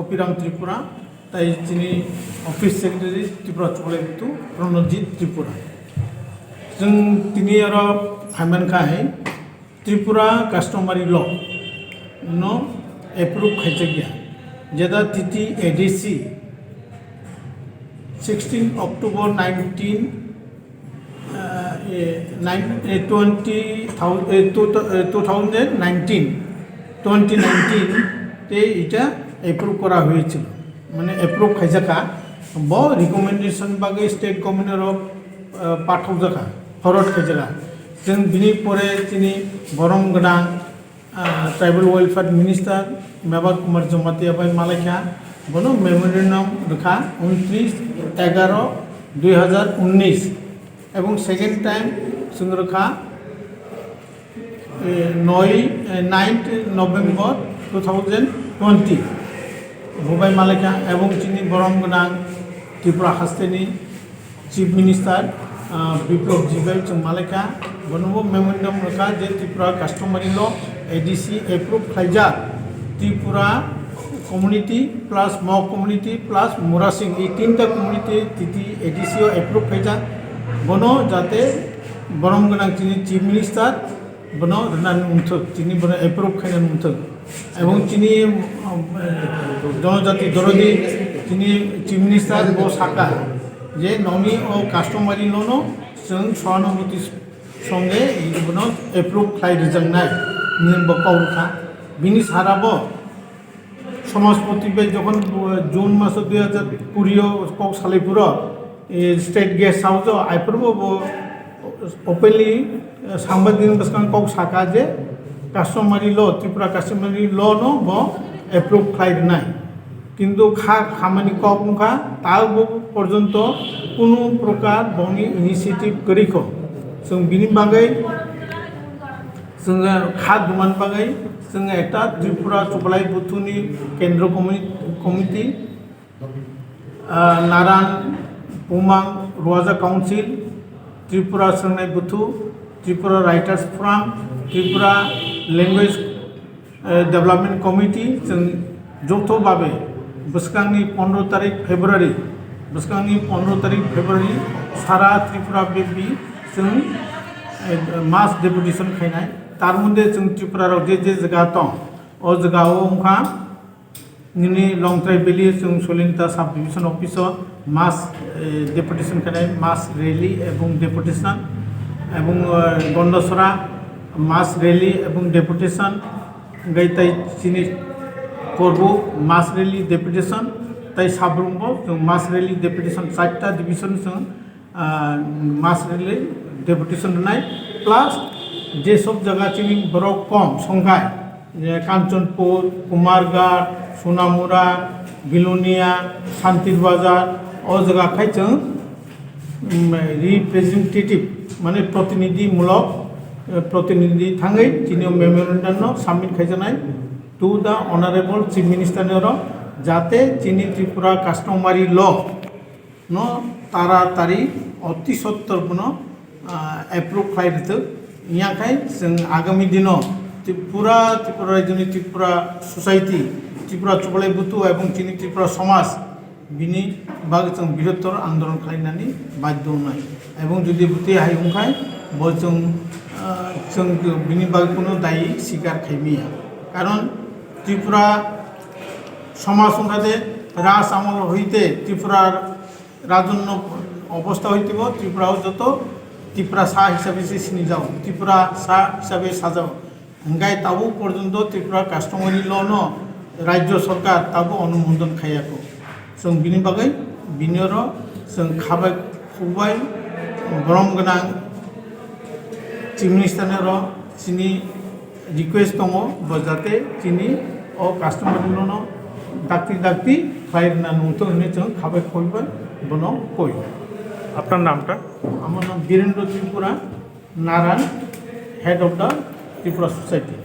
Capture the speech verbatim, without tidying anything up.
Kopirang Tripura, tai chini office secretary Tripura Chukle Buthu Pranajit Tripura. Chwng tini oro phaiman kha hai Tripura customary law no approve khaijakya, jeta T T A D C sixteen October nineteen, uh, eh, nine, eh, twenty thousand, eh, two thou-, eh, two thousand nineteen, twenty nineteen te ita approve kora hoyechil, mane approve khaijakha, bo recommendation bagwi state government rok, uh, pathokjakha, forward khaijakha. Chwng bini pore chini borom gwnang, ah, Tribal Welfare Minister Mevar Kumar Jamatia bai malaikha, bono memorandum rwkha untris egaroh dui hazar unnis, ebong second time chwng rwkha, eh, noi, eh, ninth November two thousand twenty. Bo bai malaikha, ebong chini borom gwnang Tripura hasteni Chief Minister, ah, Biplab Deb bai chwng malaikha, bonobo memorandum rwkha je Tripura customary law A D C approve khlaijak, Tripura community plus Mog community plus Murasing, ei tinta community T T A D C o approve khaijak, bono jate borom gwnang chini Chief Minister bono rwnani wngthok, chini bono approve khainani wngthok. Ebong chini, um, eh, Jonojati Dorodi, chini Chief Minister bo saka je noni o customary law no chwng soanubhuti songe bono approve khlai rwjaknai hinwi bo kok rwkha. Bini sara bo Samajpati bai jokhon, uh, June maso dui hazar kuri o kok salai phuru, eh, State Guest House o ai phuru bo, bo openly, eh, sangbadik ni bwskang kok saka je customary law, Tripura customary law no bo approve khlai rwnai. Kintu kha khamani kok wngkha, ta bo porjonto kunu prokar boni initiative kwrwi kho. Chwng bini bagwi Chwng kha duman bagwi chwng ekta Tripura Chubalai Buthuni Kendro Comi-, Committee, ah, Naran Bumang Ruaja Council, Tripura Swngnai Buthu, Tripura Writers Forum, Tripura Language, eh, Development Committee, chwng joto babe bwskangni pondro tarik February, bwskangni pondro tarik February sara Tripura bebwi chwng, eh, mass deputation khainai. Tar moddhe chwng Tripura rok je je jaga tong, o jaga o wngkha nini Longtrai Valley chwng Solinta Sub Division Office o mass, eh, deputation khainai, mass rally ebong deputation, ebong, eh, Gondasora mass rally ebong deputation, hingke tei chini Korbu mass rally deputation, tei Sabrumbo chwng mass rally deputation, charta division chwng, ah, mass rally deputation rwnai, plus je sob jaga chini borok kom songkhai, je Kanchanpur, Kumarghat, Sonamura, Bilonia, Santir Bazar, o jaga khai chwng um, representative, mane protinidhi mulok, eh, protinidhi thangwi chini memorandum no submit khaijaknai to the Honorable Chief Minister ni oro, jate chini Tripura customary law no taratari oti sottor bono, ah, approve khlai rwthwk. Wngya khai chwng agami dino Tripura, Tripura rajyoni Tripura society, Tripura Chubalai Buthu ebong chini Tripura somaj bini bagwi chwng birottor andolon khlainani badhyo wngnai. Ebong jodi bwtwi hai wngkhai, bo chwng, ah, chwng bini bagwi kunu dayi sikar khaimaya. Karon Tripura somaj wngkha je raj amol hoite Tripura rajonno obostha hoite bo Tripura o joto Tripura sa hisabe se sinijago, Tripura sa hisabe sajago. Hingkai tabuk porjonto Tripura customary law no rajyo sorkar tabuk onumodon khaiya kho. Chwng bini bagwi bini oro chwng khabai khukbai borom gwnang Chief Minister ni oro chini request tongo, bo jate chini o customary law no dakti dakti khlai rwna nungthok hinwi chwng khabai khukbai bono koi. আপনার নামটা? Amar nam Birendra Tripura. Naran, head of the Tripura Society.